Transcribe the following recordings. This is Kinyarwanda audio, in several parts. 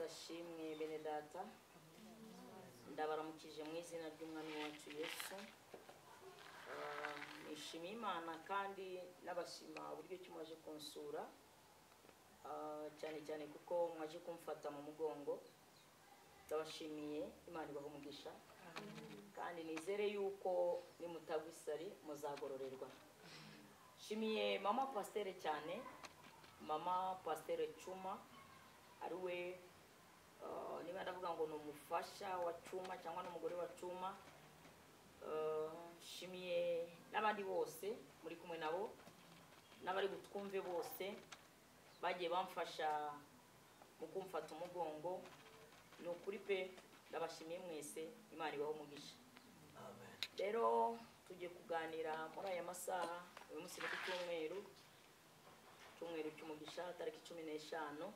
Ashimwe bene data, ndabaramukije mu izina ry'Umwami wacu Yesu. Nishimiye Imana kandi n'abashima uburyo ki mwaje kunsura, cyane cyane kuko mwaje kumfata mu mugongo. Ndabashimiye, Imana ibahe umugisha, kandi nizere yuko nimutagwa isari muzagororerwa. Nshimiye mama pasiteri cyane, mama pasiteri Cuma, ari we niba ndavuga ngo ni umufasha wa Cuma cyangwa n'umugore wa Cuma. Nshimiye n'abandi bose muri kumwe nabo n'abari butwumve bose bagiye bamfasha mu kumfata umugongo. Ni ukuri pe, ndabashimiye mwese, Imana ibahe umugisha. Rero tugiye kuganira muri aya masaha. Uyu munsi ni ku cyumweru, cyumweru cy'umugisha, tariki 15.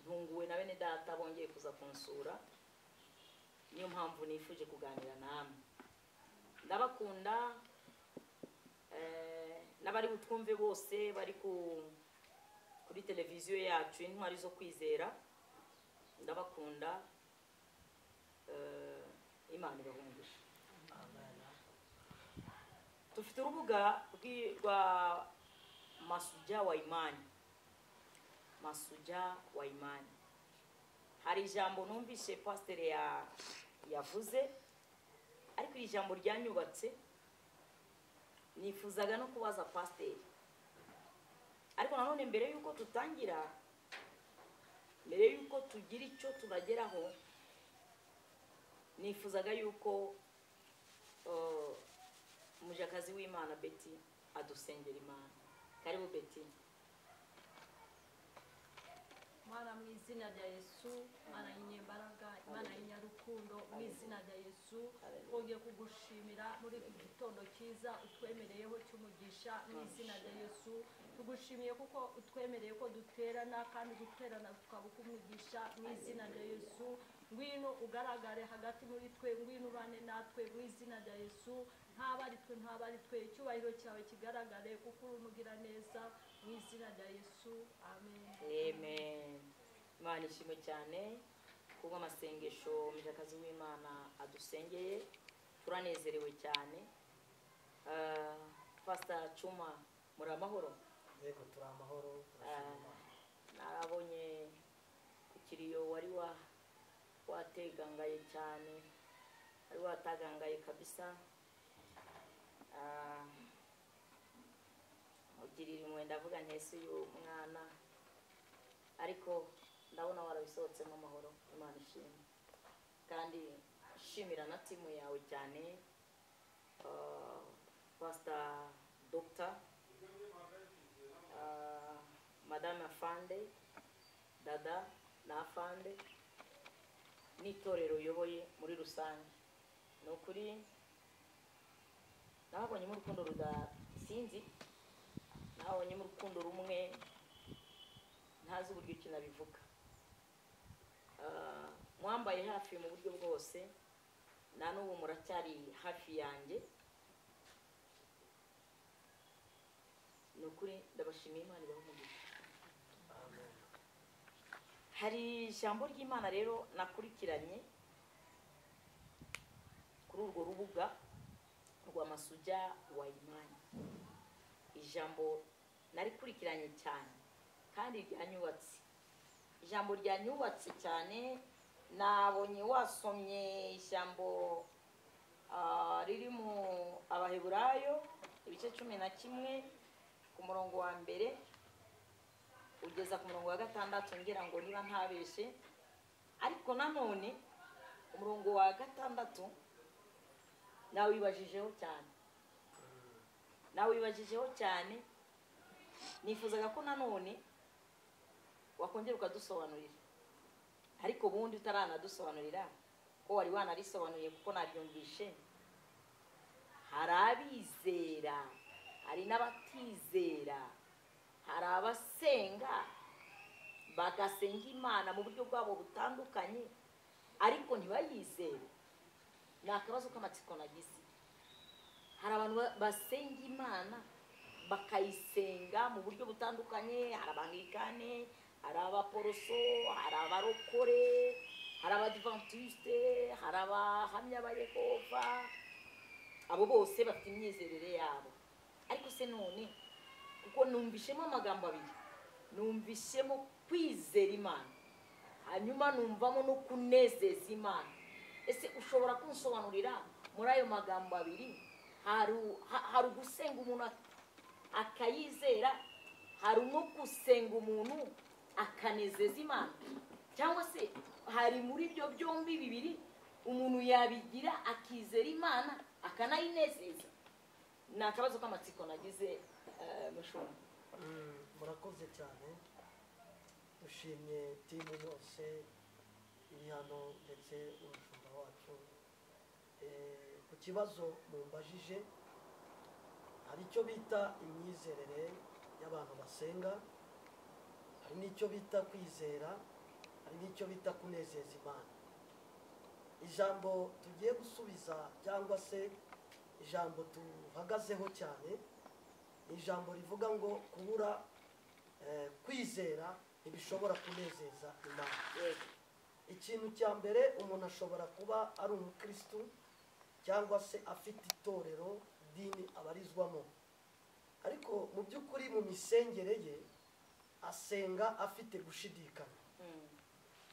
Ntunguwe na bene data bongeye kuza kunsura, niyo mpamvu nifuje kuganira namwe. Ndabakunda, n'abari butwumve bose bari kuri televiziyo yacu Intwari zo Kwizera, ndabakunda. Imana ibahe umugisha. Dufite urubuga rwa Masuja wa Imani. Masuja wa Imani. Hari ijambo numvise pasiteri yavuze, ariko iri jambo ryanyubatse, nifuzaga no kubaza pasiteri. Ariko nanone mbere yuko tutangira, mbere yuko tugira icyo tubageraho, nifuzaga yuko umujakazi w'Imana Betty adusengera Imana. Karibu Betty. Mana mu izina rya Yesu, Mana y'inyembaraga, Imana y'inyarukundo, mu izina rya Yesu twongeye kugushimira muri iki gitondo cyiza utwemereyeho cy'umugisha. Mu izina rya Yesu tugushimiye kuko utwemereye ko duterana, kandi guterana tukaba ukumugisha. Mu izina rya Yesu ngwino ugaragare hagati muri twe, ngwino ubane natwe. Mu izina rya Yesu ntaba ari twe, ntaba ari twe, icyubahiro cyawe kigaragare kuko uri umugiraneza. Mu izina rya Yesu, amen. Amen. Imana ishimwe cyane kuko amasengesho umujakazi w'Imana adusengeye, turanezerewe cyane. Pastor Cuma, muri amahoro? Yego, turi amahoro, turashima Imana. Narabonye ku kiriyo wari wategangaye cyane, wari watagangaye kabisa. Ugirira imwe, ndavuga ntese uyu mwana, ariko ndabona warabisohotsemo amahoro. Imana ishimwe, kandi shimira na timu yawe cyane, Pastor Dr. Madame Afande, Dada na Afande, n'itorero uyoboye muri rusange. Ni ukuri nababonyemo urukundo rudasinzi, nababonyemo urukundo rumwe ntazi uburyo ki nabivuga. Mwambaye hafi mu buryo bwose, na n'ubu muracyari hafi yanjye. Ni ukuri ndabashimiye, Imana ibahe umugisha. Hari ijambo ry'Imana rero nakurikiranye kuri urwo rubuga rwa Masuja wa Imani. Ijambo narikurikiranye cyane kandi ryanyubatse. Ijambo ryanyubatse cyane, nabonye wasomye ijambo riri mu Abaheburayo ibice 11 ku murongo wa 1 ugeza ku murongo wa 6, ngira ngo niba ntabeshe. Ariko nanone umurongo wa 6 nawibajijeho cyane, nawibajijeho cyane. Nifuzaga ko nanone wakongera ukadusobanurira, ariko ubundi utaranadusobanurira ko wari wanarisobanuye kuko naryumvishe. Hari abizera, hari n'abatizera, hari abasenga bagasenga Imana mu buryo bwabo butandukanye ariko ntibayizere. Ni akabazo k'amatsiko nagize. Hari abantu basenga Imana bakayisenga mu buryo butandukanye, hari Abanglikane, Hari abaporoso, hari abarokore, hari abadivantisite, hari abahamya ba Yehova. Abo bose bafite imyizerere yabo. Ariko se none, kuko numvishemo amagambo abiri, numvishemo kwizera Imana, hanyuma numvamo no kunezeza Imana. Ese ushobora kunsobanurira muri ayo magambo abiri, hari ugusenga umuntu akayizera, hari no gusenga umuntu akanezeza Imana, cyangwa se hari muri ibyo byombi bibiri umuntu yabigira akizera Imana akanayinezeza? Ni akabazo k'amatsiko nagize, mushumba. Murakoze cyane. Dushimye team yose iri hano ndetse n'umushumba wacu. Ku kibazo mumbajije, hari icyo bita imyizerere y'abantu basenga, hari n'icyo bita kwizera, hari n'icyo bita kunezeza Imana. Ijambo tugiye gusubiza cyangwa se ijambo tuhagazeho cyane ni ijambo rivuga ngo kubura kwizera ntibishobora kunezeza Imana. Ikintu cya mbere, umuntu ashobora kuba ari umukristu cyangwa se afite itorero, dini abarizwamo, ariko mu by'ukuri mu misengere ye asenga afite gushidikanya.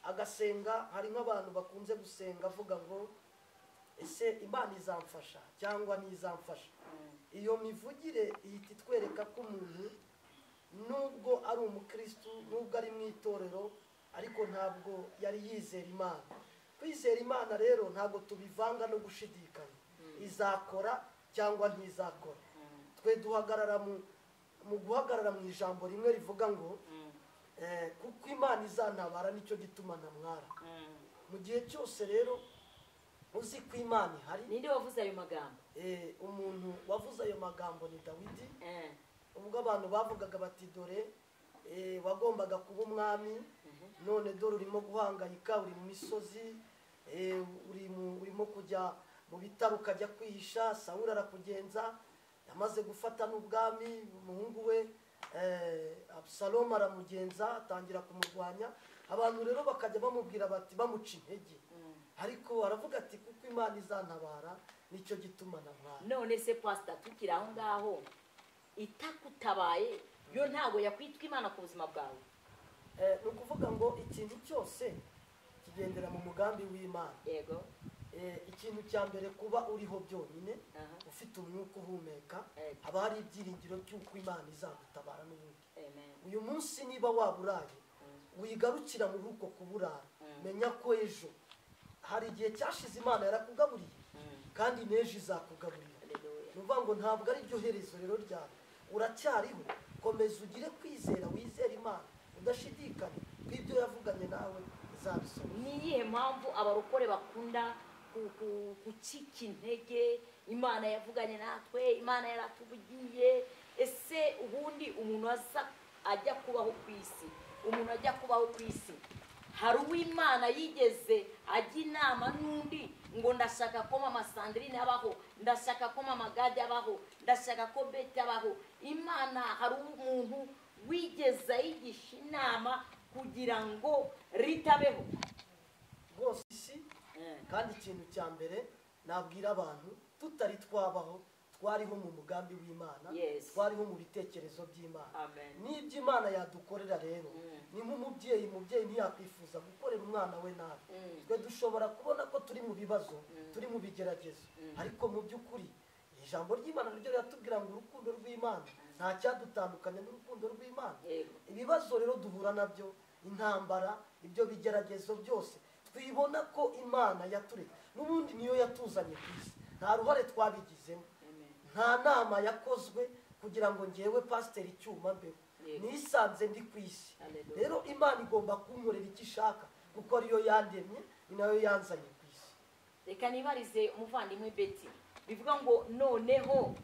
Agasenga, hari nk'abantu bakunze gusenga avuga ngo ese Imana izamfasha cyangwa ntizamfasha? Iyo mivugire ihita itwereka ko umuntu nubwo ari umukristu, nubwo ari mu itorero, ariko ntabwo yari yizera Imana. Kwizera Imana rero ntabwo tubivanga no gushidikanya, izakora cyangwa ntizakora. Twe duhagarara mu guhagarara mu ijambo rimwe rivuga ngo kuko Imana izantabara nicyo gituma ntamwara. Mu gihe cyose rero uzi ko Imana ihari. Ninde wavuze ayo magambo? Umuntu wavuze ayo magambo ni Dawidi. Ubwo abantu bavugaga bati dore wagombaga kuba umwami, none dore urimo guhangayika, uri mu misozi, urimo kujya mu bitaro ukajya kwihisha, Sawuli arakugenza, yamaze gufata n'ubwami, umuhungu we Abusalomu aramugenza, atangira kumurwanya. Abantu rero bakajya bamubwira bati, bamuca intege, ariko aravuga ati kuko Imana izantabara nicyo gituma ntamwara. None se pastor, tukiri aho ngaho, itakutabaye yo ntabwo yakwitwa Imana ku buzima bwawe? Ni ukuvuga ngo ikintu cyose kigendera mu mugambi w'Imana. Yego. Ikintu cya mbere, kuba uriho byonyine, ufite umwuka uhumeka, haba hari ibyiringiro by'uko Imana izagutabara n'ubundi. Uyu munsi niba waburaye, wigarukira muri uko kuburara, menya ko ejo hari igihe cyashize Imana yarakugaburiye, kandi n'ejo izakugaburira. Ni ukuvuga ngo ntabwo ari ryo herezo rero ryawe, uracyariho. Komeza ugire kwizera, wizere Imana udashidikanya ko ibyo yavuganye nawe izabisoma. Ni iyihe mpamvu abarokore bakunda gucika intege? Imana yavuganye natwe, Imana yaratuvugiye. Ese ubundi umuntu aza ajya kubaho ku isi, umuntu ajya kubaho ku isi, hari uw'Imana yigeze ajya inama n'undi ngo ndashaka ko mama Sandrine abaho, ndashaka ko mama Gade abaho, ndashaka ko Betty abaho? Imana, hari umuntu wigeze ayigisha inama kugira ngo ritabeho? Rwose isi. Kandi ikintu cya mbere nabwira abantu, tutari twabaho twariho mu mugambi w'Imana, twariho mu bitekerezo by'Imana. N'ibyo Imana yadukorera rero ni nk'umubyeyi. Umubyeyi ntiyakwifuza gukorera umwana we nabi. Twe dushobora kubona ko turi mu bibazo, turi mu bigeragezo, ariko mu by'ukuri ijambo ry'Imana naryo riratubwira ngo urukundo rw'Imana, nta cyadutandukanya n'urukundo rw'Imana. Ibibazo rero duhura nabyo, intambara, ibyo bigeragezo byose, twibona ko Imana yatureka, n'ubundi niyo yatuzanye ku isi, nta ruhare twabigizemo, nta nama yakozwe kugira ngo ngewe Pasiteri Cyuma mbeho, nisanze ndi ku isi. Rero Imana igomba kunkorera icyo ishaka, kuko ariyo yandemye, ni nayo yanzanye ku isi. Reka nibarize umuvandimwe Betty, bivuga ngo noneho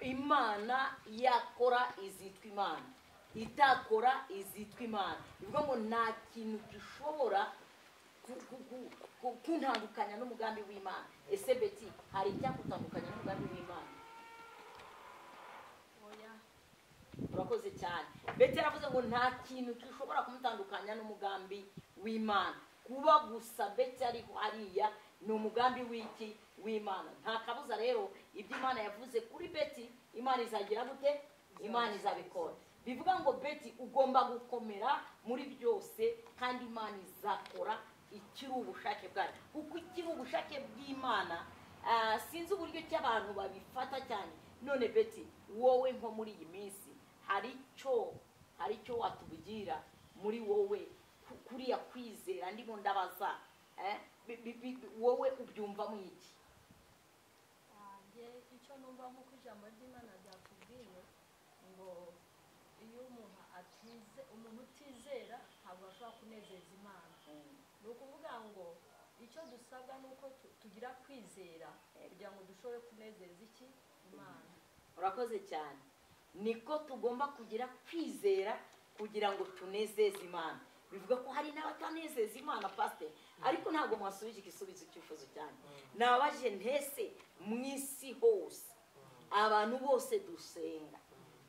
Imana yakora izitwa Imana, itakora izitwa Imana, bivuga ngo nta kintu gishobora kuntandukanya n'umugambi w'Imana. Ese Betty, hari icyakutandukanya n'umugambi w'Imana? Oya. Urakoze cyane. Betty yaravuze ngo nta kintu gishobora kumutandukanya n'umugambi w'Imana. Kuba gusa Betty ari hariya ni umugambi w'iki? W'Imana. Nta kabuza rero ibyo Imana yavuze kuri Betty, Imana izagira gute? Imana izabikora. Bivuga ngo Betty ugomba gukomera muri byose, kandi Imana izakora ikiri ubushake bwayo. Kuko ikiri ubushake bw'Imana, sinzi uburyo cy'abantu babifata cyane. None Betty, wowe nko muri iyi minsi hari icyo watubwira muri wowe kuriya kwizera ndimo ndabaza, wowe ubyumva mu iki? Icyo numva nk'uko ijambo ry'Imana ryatubwiye ngo iyo umuntu atize, umuntu utizera ntabwo ashobora kunezeza Imana. Ni ukuvuga ngo icyo dusabwa ni uko tugira kwizera kugira ngo dushobore kunezeza iki? Imana. Urakoze cyane. Niko tugomba kugira kwizera kugira ngo tunezeze Imana. Bivuga ko hari n'abatanezeza Imana, pastor, ariko ntabwo mwasubije igisubizo cy'ifuzo cyane. Nabaje ntese mu isi hose abantu bose dusenga,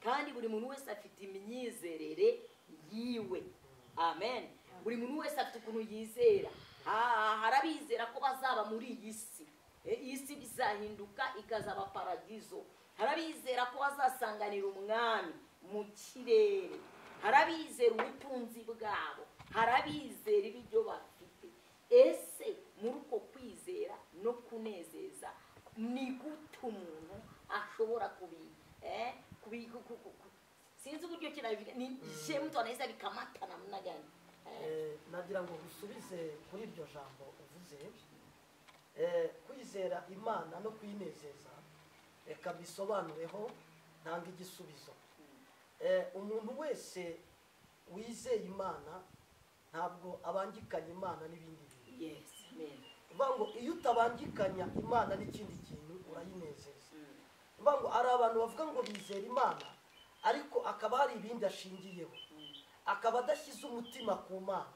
kandi buri muntu wese afite imyizerere yiwe. Amen. Buri muntu wese afite ukuntu yizera. Harabizera ko bazaba muri iyi si, isi bizahinduka ikazaba paradizo. Harabizera ko bazasanganira umwami mu kirere. Harabizera ubutunzi bwabo, harabizera ibyo bafite. Ese muri uko kwizera no kunezeza ni gute umuntu ashobora kubi sinzi uburyo kinabivuga, ni je mtu anaweza bikamata namna gani? Nagira ngo gusubize kuri iryo jambo uvuze. Kwizera Imana no kuyinezeza, reka bisobanureho ntanga igisubizo. Umuntu wese wizeye Imana ntabwo abangikanya Imana n'ibindi bintu. Yes, amen. Uvuga ngo iyo utabangikanya Imana n'ikindi kintu urayinezeza. Uvuga ngo ari abantu bavuga ngo bizera Imana ariko akaba hari ibindi ashingiyeho, akaba adashyize umutima ku Mana,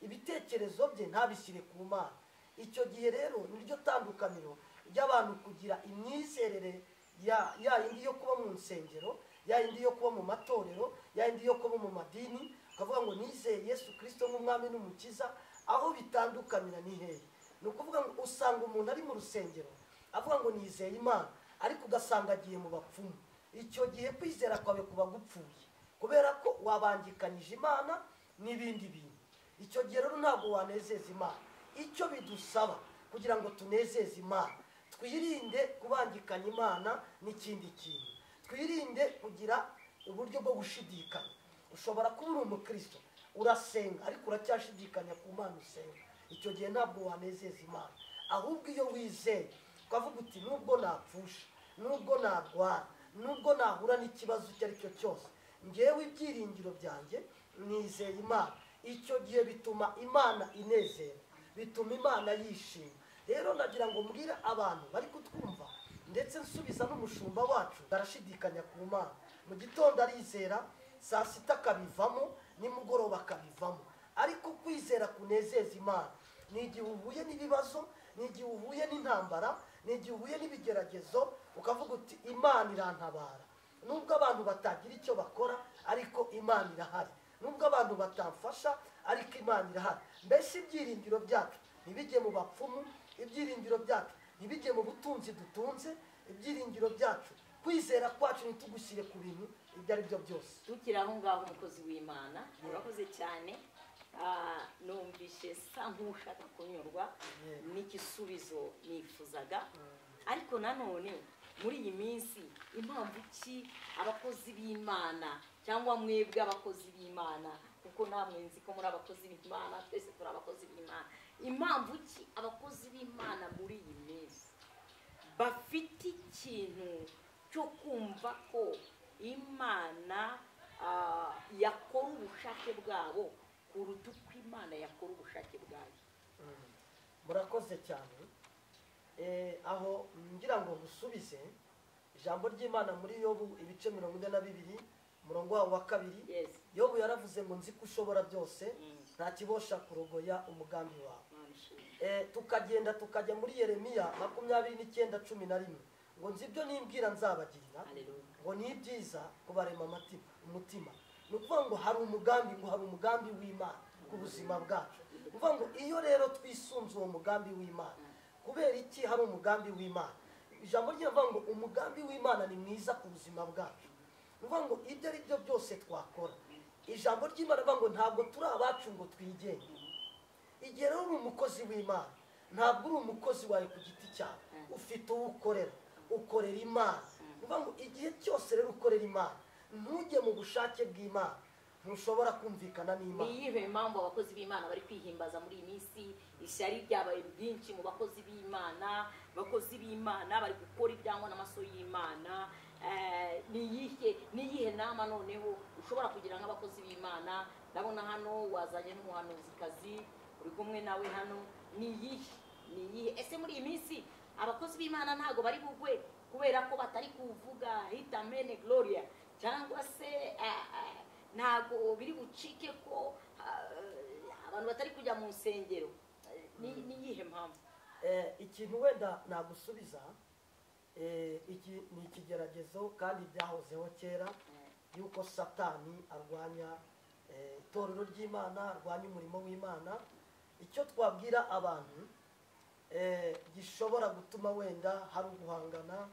ibitekerezo bye ntabishyire ku Mana. Icyo gihe rero niryo tandukaniro ry'abantu kugira imyizerere ya yindi yo kuba mu nsengero, ya yindi yo kuba mu matorero, ya yindi yo kuba mu madini, ukavuga ngo nizeye Yesu Kristo nk'umwami n'umukiza. Aho bitandukanira ni hehe? Ni ukuvuga ngo usanga umuntu ari mu rusengero avuga ngo nizeye Imana, ariko ugasanga agiye mu bapfumu. Icyo gihe kwizera kwawe kuba gupfuye, kubera ko wabangikanyije Imana n'ibindi bintu. Icyo gihe rero ntabwo wanezeza Imana. Icyo bidusaba kugira ngo tunezeze Imana, twirinde kubangikanya Imana n'ikindi kintu, twirinde kugira uburyo bwo gushidikanya. Ushobora kuba uri umukristo urasenga ariko uracyashidikanya ku Mana usenga. Icyo gihe ntabwo wanezeza Imana. Ahubwo iyo wizeye ukavuga uti nubwo napfusha, nubwo narwara, nubwo nahura n'ikibazo icyo ari cyo cyose, ngewe ibyiringiro byanjye nizeye Imana. Icyo gihe bituma Imana inezera, bituma Imana yishima. Rero nagira ngo mbwire abantu bari kutwumva, ndetse nsubiza n'umushumba wacu, arashidikanya ku Mana. Mu gitondo arizera, saa sita akabivamo, nimugoroba akabivamo. Ariko kwizera kunezeza Imana ni igihe uhuye n'ibibazo, ni igihe uhuye n'intambara, ni igihe uhuye n'ibigeragezo, ukavuga uti Imana irantabara. Nubwo abantu batagira icyo bakora, ariko Imana irahari. Nubwo abantu batamfasha, ariko Imana irahari. Mbese ibyiringiro byacu ntibijye mu bapfumu, ibyiringiro byacu ntibijye mu butunzi dutunze, ibyiringiro byacu, kwizera kwacu ntitugushyire ku bintu ibyo ari byo byose. Tukiri aho ngaho, umukozi w'Imana, urakoze cyane. Numvise sa nk'ushaka kunyurwa n'igisubizo nifuzaga. Ariko nanone muri iyi minsi impamvu ki abakozi b'Imana cyangwa mwebwe abakozi b'Imana, kuko namwe nzi ko muri abakozi b'Imana, twese turi abakozi b'Imana, impamvu ki abakozi b'Imana muri iyi minsi bafite ikintu cyo kumva ko Imana yakora ubushake bwabo kuruta uko Imana yakora ubushake bwayo? Murakoze cyane. Aho ngira ngo ngusubize ijambo ry'Imana muri Yobu ibice 42 umurongo wa 2. Yobu yaravuze ngo nzi ko ushobora byose, nta kibosha kurogoya umugambi wawe. Tukagenda tukajya muri Yeremiya 29:11 Ngo nzi ibyo nimbwira nzabagirira, ngo ni ibyiza kubarema umutima. Ni ukuvuga ngo hari umugambi, ngo hari umugambi w'Imana ku buzima bwacu. Ni ukuvuga ngo iyo rero twisunze uwo mugambi w'Imana, kubera iki hari umugambi w'Imana? Ijambo ry'Imana ngo umugambi w'Imana ni mwiza ku buzima bwacu. Ni ukuvuga ngo ibyo ari byo byose twakora, ijambo ry'Imana rivuga ngo ntabwo turi abacu ngo twigenge. Igihe rero uri umukozi w'Imana, ntabwo uri umukozi wawe ku giti cyawe, ufite uwo ukorera, ukorera Imana. Ni ukuvuga ngo igihe cyose rero ukorera Imana, ntujye mu bushake bw'Imana, ntushobora kumvikana n'Imana. Ni iyihe mpamvu abakozi b'Imana bari kwihimbaza muri iyi minsi? Ishyari ryabaye ryinshi mu bakozi b'Imana, abakozi b'Imana bari gukora ibyangwa n'amaso y'Imana. Ni iyihe nama noneho ushobora kugira nk'abakozi b'Imana? Ndabona hano wazanye n'umuhanuzikazi uri kumwe nawe hano. Ni iyihe ese muri iyi minsi abakozi b'Imana ntago bari bugwe kubera ko batari kuvuga hitamene Gloria, cyangwa se ntago biri bucike ko abantu batari kujya mu nsengero? Ni iyihe mpamvu? Ikintu wenda nagusubiza, iki ni ikigeragezo kandi byahozeho kera, yuko Satani arwanya itorero ry'Imana, arwanya umurimo w'Imana. Icyo twabwira abantu gishobora gutuma wenda hari uguhangana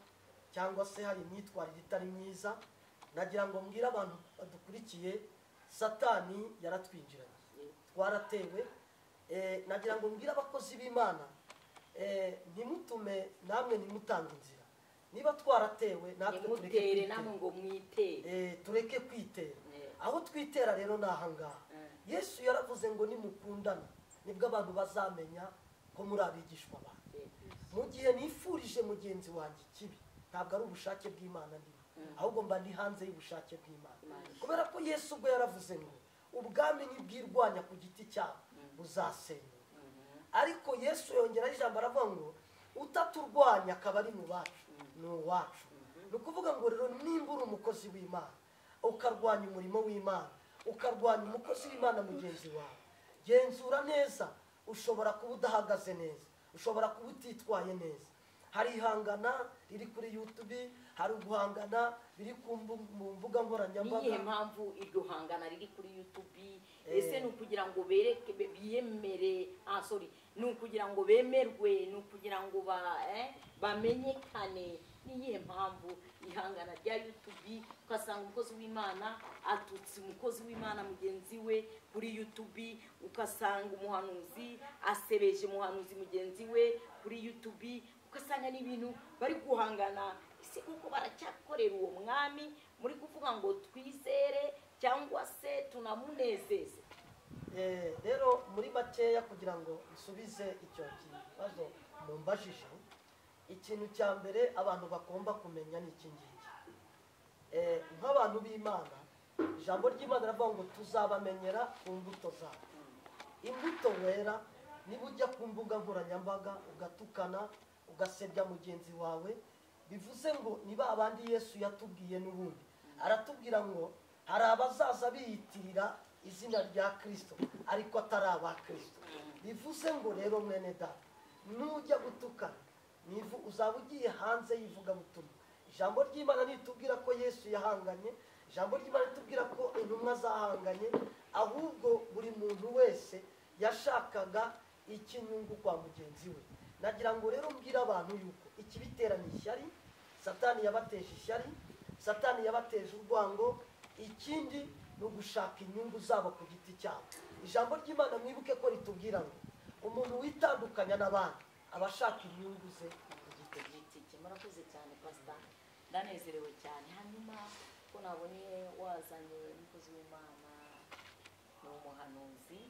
cyangwa se hari imyitwarire itari myiza, nagira ngo mbwire abantu badukurikiye, Satani yaratwinjiranye, twaratewe. Nagira ngo mbwire abakozi b'Imana, ntimutume namwe ntimutange inzira. Niba twaratewe natwe tureke kwitera. Aho twitera rero ni ahangaha. Yesu yaravuze ngo nimukundana nibwo abantu bazamenya ko muri abigishwa banjye. Mu gihe nifurije mugenzi wanjye ikibi, ntabwo ari ubushake bw'Imana ndimo, ahubwo mba ndi hanze y'ubushake bw'Imana. Kubera ko Yesu ubwo yaravuze ngo ubwami nibwirwanya ku giti cyabo buzasenyuka. Ariko Yesu yongeraho ijambo aravuga ngo utaturwanya akaba ari mu bacu ni uwacu. Ni ukuvuga ngo rero nimba uri umukozi w'Imana ukarwanya umurimo w'Imana, ukarwanya umukozi w'Imana mugenzi wawe, genzura neza, ushobora kuba udahagaze neza, ushobora kuba utitwaye neza. Hari ihangana riri kuri YouTube, hari uguhangana biri ku mbuga nkoranyambaga. Niyihe mpamvu iryo hangana riri kuri YouTube? Ese ni ukugira ngo bereke biyemere, ni ukugira ngo bemerwe, ni ukugira ngo bamenyekane? Niyihe mpamvu ihangana rya YouTube, ugasanga umukozi w'Imana atutse umukozi w'Imana mugenzi we kuri YouTube, ugasanga umuhanuzi asebeje umuhanuzi mugenzi we kuri YouTube, ugasanga n'ibintu bari guhangana? Ese kuko baracyakorera uwo mwami muri kuvuga ngo twizere cyangwa se tunamunezeze? Rero muri makeya kugira ngo nsubize icyo kibazo mumbajije, ikintu cya mbere abantu bagomba kumenya ni iki ngiki. Nk'abantu b'Imana, ijambo ry'Imana riravuga ngo tuzabamenyera ku mbuto zabo. Imbuto wera, niba ujya ku mbuga nkoranyambaga ugatukana, ugasebya mugenzi wawe, bivuze ngo niba abandi Yesu yatubwiye n'ubundi aratubwira ngo hari abazaza biyitirira izina rya Kristo ariko atari aba Kristo. Bivuze ngo rero mwene data, nujya gutukana uzaba ugiye hanze y'ivugabutumwa. Ijambo ry'Imana ritubwira ko Yesu yahanganye, ijambo ry'Imana ritubwira ko intumwa zahanganye, ahubwo buri muntu wese yashakaga ikinyungu kwa mugenzi we. Nagira ngo rero mbwire abantu yuko ikibitera ni ishyari. Satani yabateje ishyari, Satani yabateje urwango, ikindi ni ugushaka inyungu zabo ku giti cyabo. Ijambo ry'Imana mwibuke ko ritubwira ngo umuntu witandukanya n'abandi abashaka inyungu ze ku giti cye. Murakoze cyane Pastor, ndanezerewe cyane. Hanyuma ko nabonye wazanye umukozi w'Imana ni umuhanuzi,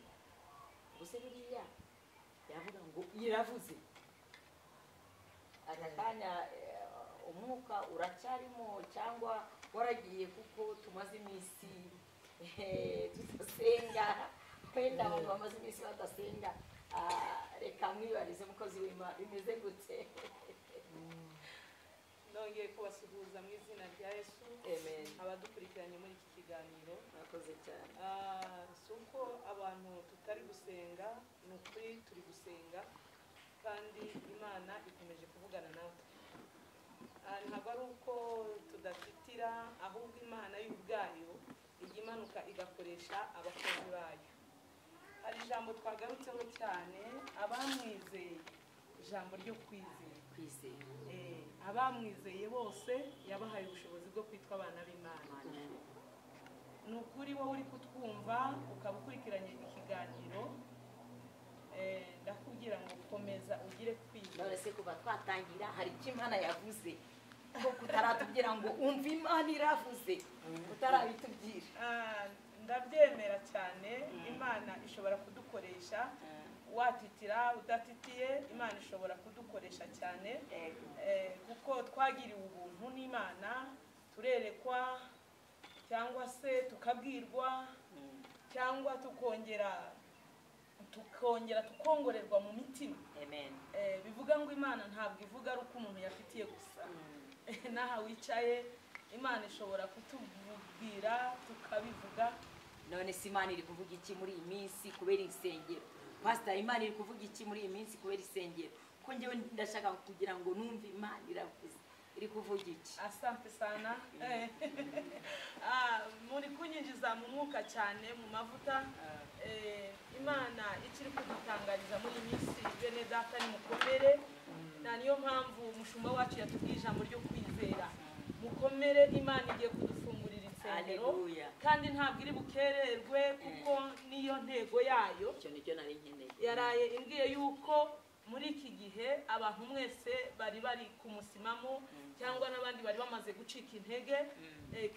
gusa buriya yavuga ngo iravuze aka kanya umwuka uracyarimo cyangwa waragiye? Kuko tumaze iminsi tudasenga, wenda abantu bamaze iminsi badasenga. Reka mwibarize umukozi w'Imana, bimeze gute? Nongeye kubasuhuza mu izina rya Yesu. Amen. Abadukurikiranye muri iki kiganiro, murakoze cyane. Si uko abantu tutari gusenga, ni ukuri turi gusenga kandi Imana ikomeje kuvugana natwe. Ntabwo ari uko tudatitira, ahubwo Imana y'ubwayo ijya imanuka igakoresha abakozi bayo. Hari ijambo twagarutseho cyane, abamwizeye, ijambo ryo kwizera. Kwizera. Abamwizeye bose yabahaye ubushobozi bwo kwitwa abana b'Imana. Ni ukuri wowe uri kutwumva ukaba ukurikiranye ikiganiro, ndakubwira ngo komeza ugire kwizera. None se kuva twatangira hari icyo Imana yavuze ko kutaratubwira ngo umva Imana iravuze, utarabitubwira? Ndabyemera cyane. Imana ishobora kudukoresha watitira udatitiye, Imana ishobora kudukoresha cyane, kuko twagiriwe ubuntu n'Imana, turerekwa cyangwa se tukabwirwa cyangwa tukongera tukongorerwa mu mitima. Amen. Bivuga ngo Imana ntabwo ivuga ari uko umuntu yafitiye gusa. N'aha wicaye Imana ishobora kutubwira tukabivuga. None se Imana iri kuvuga iki muri iyi minsi kubera insengero? Pastor, Imana iri kuvuga iki muri iyi minsi kubera insengero? Ko njyewe ndashaka kugira ngo numve Imana iravuze, iri kuvuga iki? Asante sana. Muri kunyinjiza mu mwuka cyane, mu mavuta. Imana ikiri kudutangariza muri iyi minsi, bene data nimukomere. Na niyo mpamvu umushumba wacu yatubwiye ijambo ryo kwizera. Mukomere, Imana igiye kudufungurira insengero. Haleluya. Kandi ntabwo iri bukererwe kuko niyo ntego yayo. Icyo nicyo nari nkeneye. Yaraye imbwiye yuko muri iki gihe abantu mwese bari bari kumusimamo cyangwa n'abandi bari bamaze gucika intege,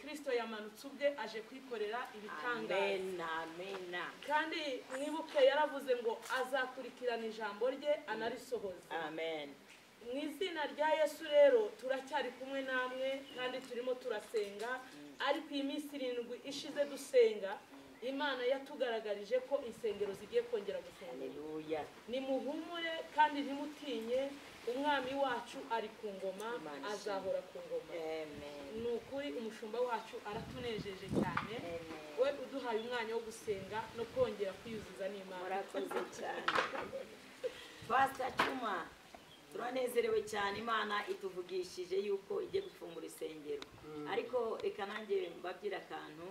Kristo yamanutse ubwe aje kwikorera ibitangaza. Amen, amen. Kandi mwibuke yaravuze ngo azakurikirana ijambo rye anarisohoze. Amen. Mu izina rya Yesu rero turacyari kumwe namwe kandi turimo turasenga, ariko iyi minsi 7 ishize dusenga, Imana yatugaragarije ko insengero zigiye kongera gufungurwa. Haleluya. Nimuhumure kandi ntimutinye, umwami wacu ari ku ngoma, azahora ku ngoma. Amen. Ni ukuri umushumba wacu aratunejeje cyane. Amen. We uduhaye umwanya wo gusenga no kongera kwiyuzuza n'Imana. Murakoze cyane. Pastor Chuma, turanezerewe cyane, Imana ituvugishije yuko igiye gufungura isengero. Ariko reka nanjye mbabwira akantu.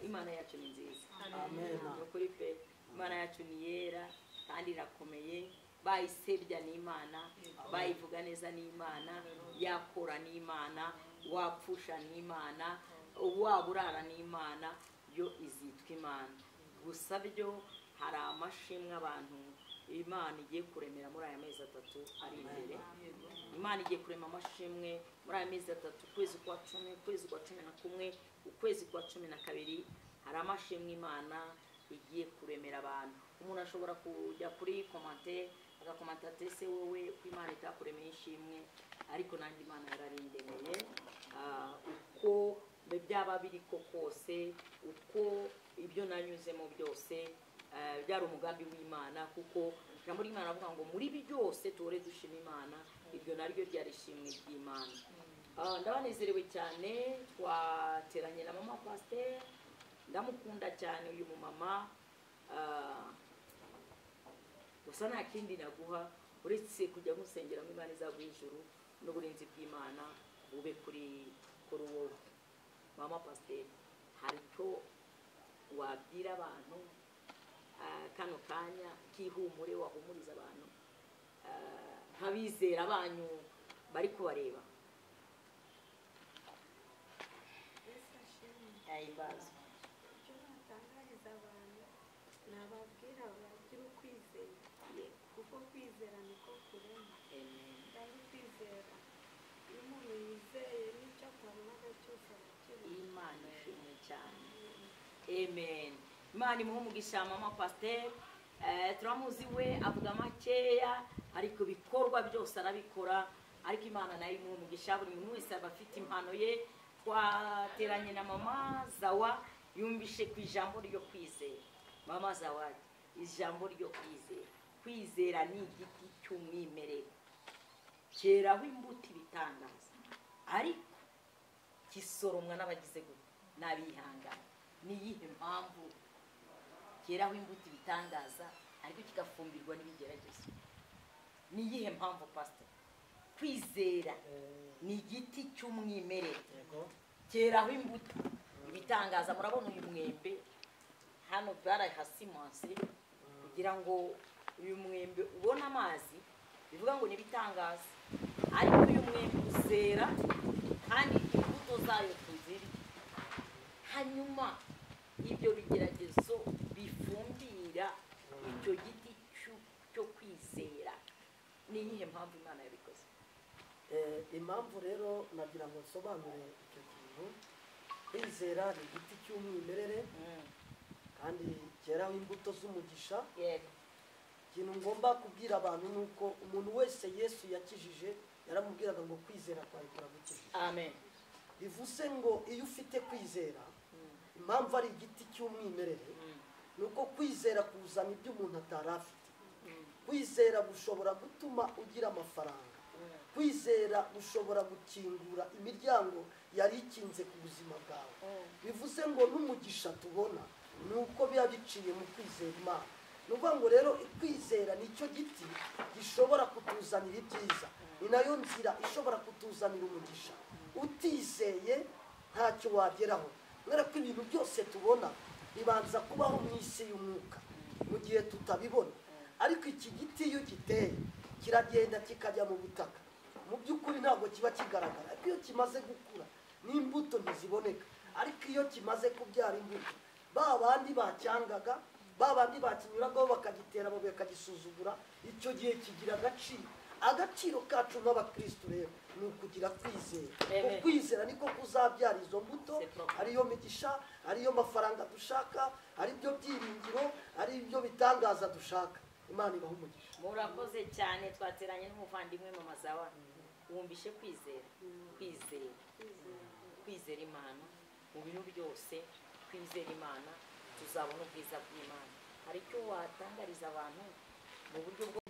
Imana yacu ni nziza. Amen. Nukuri pe, Imana yacu ni yera kandi irakomeye. Bayisebya ni Imana, bayivuga neza ni Imana, yakora ni Imana, wapfusha ni Imana, waburara ni Imana, yo izitwa Imana. Gusa byo hari amashimwe abantu Imana igiye kuremera muri aya mezi 3 ari imbere. Imana igiye kurema amashimwe muri aya mezi 3, ukwezi kwa 10, ukwezi kwa 11, ukwezi kwa 12. Hari amashimwe Imana igiye kuremera abantu. Umuntu ashobora kujya kuri commentaire agakomanta ati ese wowe ko Imana itakuremeye ishimwe, ariko nanjye Imana yararindemeye. Uko byaba biri ko kose, uko ibyo nanyuzemo byose, byari umugambi w'Imana, kuko ijambo ry'Imana avuga ngo muri byose tore dushima Imana, ibyo naryo ryari ishimwe ry'Imana. Ndabanezerewe cyane, twateranye na mama pasteur, ndamukunda cyane uyu mumama. Gusa nta kindi naguha uretse kujya musengera ngo Imana izaguhe ijuru n'uburinzi bw'Imana bube kuri wowe. Mama pasteur, hari icyo wabwira abantu kano kanya kihumure, wahumuriza abantu nk'abizera banyu bari kubareba? Ayibazo. Icyo natangariza abantu nababwira bagira ukwizera, kuko kwizera niko kurema. Kandi kwizera, iyo umuntu yizeye n'icyo atabonaga cyose arakibona. Imana ishimwe cyane. Amen. Imana imuhe umugisha mama pasteur. Turamuzi we avuga makeya ariko ibikorwa byose arabikora, ariko Imana nayo imuhe umugisha. Buri muntu wese aba afite impano ye. Twateranye na mama Zawa, yumvishe ku ijambo ryo kwizera. Mama Zawa, ijambo ryo kwizera. Kwizera ni igiti cy'umwimerere, cyeraho imbuto ibitangaza, ariko kisoromwa n'abagize gute? N'abihangana. Ni iyihe mpamvu cyeraho imbuto ibitangaza ariko kigafumbirwa n'ibigeragezo? Ni iyihe mpamvu pastor? Kwizera ni igiti cy'umwimerere cyeraho imbuto ibitangaza. Murabona uyu mwembe hano barahasimanse kugira ngo uyu mwembe ubone amazi, bivuga ngo ni ibitangaza, ariko uyu mwembe uzera kandi imbuto zayo tuzirya. Hanyuma ibyo bigeragezo bifumbira icyo giti cyo kwizera. Ni iyihe mpamvu Imana yabikoze? Impamvu rero nagira ngo nsobanure icyo kintu. Kwizera ni igiti cy'umwimerere kandi cyeraho imbuto z'umugisha. Ikintu ngomba kubwira abantu ni uko umuntu wese Yesu yakijije yaramubwiraga ngo kwizera kwawe kuragukijije. Amen. Bivuze ngo iyo ufite kwizera, impamvu ari igiti cy'umwimerere ni uko kwizera kuzana ibyo umuntu atari afite. Kwizera gushobora gutuma ugira amafaranga. Kwizera gushobora gukingura imiryango yari ikinze ku buzima bwawe. Bivuze ngo n'umugisha tubona ni uko biba biciye mu kwizera Imana. Ni ukuvuga ngo rero kwizera nicyo giti gishobora kutuzanira ibyiza, ni nayo nzira ishobora kutuzanira umugisha. Utizeye ntacyo wageraho, kubera ko ibintu byose tubona bibanza kubaho mu isi y'umwuka mu gihe tutabibona. Ariko iki giti iyo giteye kiragenda kikajya mu butaka, mu by'ukuri ntabwo kiba kigaragara, ariko iyo kimaze gukura n'imbuto ntiziboneka. Ariko iyo kimaze kubyara imbuto, ba bandi bacyangaga, ba bandi bakinyuragaho bakagitera amabuye bakagisuzugura, icyo gihe kigira agaciro. Agaciro kacu nk'abakristo rero ni ukugira kwizera. Kwizera niko kuzabyara izo mbuto, ariyo migisha, ariyo mafaranga dushaka, ari byo byiringiro, ari byo bitangaza dushaka. Imana ibahe umugisha. Murakoze cyane. Twateranye n'umuvandimwe Mama Zawa. Wumvishe kwizera, kwizera, kwizera Imana mu bintu byose. Twizera Imana tuzabona ubwiza bw'Imana. Hari icyo watangariza abantu mu buryo bwo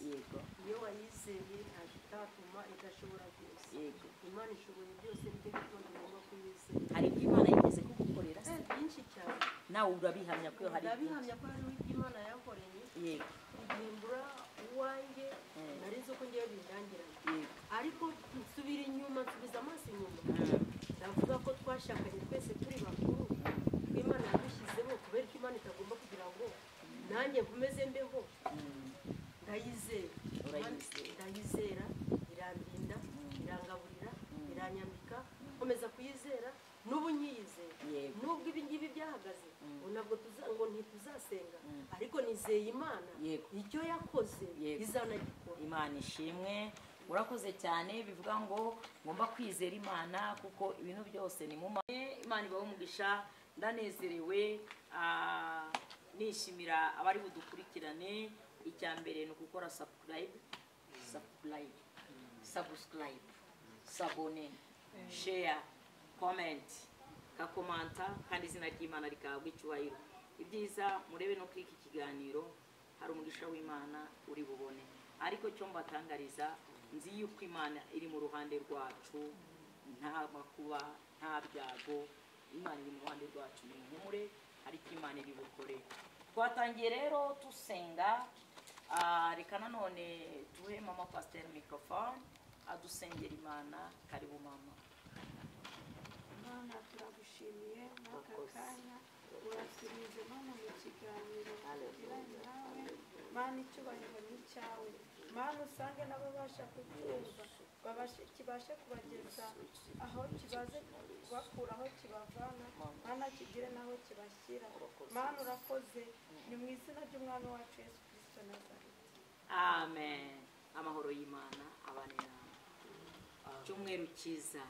Yego. Iyo wayizeye nta kitatuma idashobora byose. Yego. Imana ishoboye byose, nicyo gituma tugomba kuyizera. Hari ibyo Imana yigeze kugukorera se? Byinshi cyane. Nawe urabihamya ko hari byinshi? Ndabihamya ko hari ibyo Imana yankoreye. Yego. Igihe mbura uwanjye nari nzi ko ngiye bindangiranye. Yego. Ariko nsubira inyuma, nsubiza amaso inyuma, ndavuga ko twashakanye twese turi bakuru, ko Imana yadushyizeho kubera ko Imana itagomba kugira ngo nanjye nkomeze mbeho. Ndayizera, ndayizera, irandinda, irangaburira, iranyambika, nkomeza kuyizera n'ubu nkiyizera. Nubwo ibi ngibi byahagaze ntabwo ngo ntituzasenga, ariko nizeye Imana icyo yakoze izanagikora. Imana ishimwe. Urakoze cyane. Bivuga ngo ngomba kwizera Imana kuko ibintu byose ni mu Imana ibahe umugisha. Ndanezerewe, nishimira abari budukurikirane. Icya mbere ni ugukora subscribe, subscribe, sabone, share, comment, kakomanta, kandi izina ry'Imana rikahabwa icyubahiro. Ibyiza murebe no kuri iki kiganiro, hari umugisha w'Imana uri bubone. Ariko cyo mbatangariza, nzi yuko Imana iri mu ruhande rwacu, nta makuba, nta byago, Imana iri mu ruhande rwacu. Ni muhumure, ariko Imana iri bukore. Twatangiye rero tusenga. Reka nanone tuhe mama pasteur microphone adusengera Imana. Karibu mama. Imana turagushimiye n'aka kanya urasubize Mana mu kiganiro tugiranye nawe. Mana icyubahiro ni icyawe. Mana usange n'ababasha kubyumva kibashe kubageza aho kibaze kubakura, aho kibavana. Mana kigire n'aho kibashyira. Mana urakoze. Ni mu izina ry'Umwami wacu Yesu Kristo Nazareti. Amen. Amahoro y'Imana abane nawe. Cyumweru cyiza.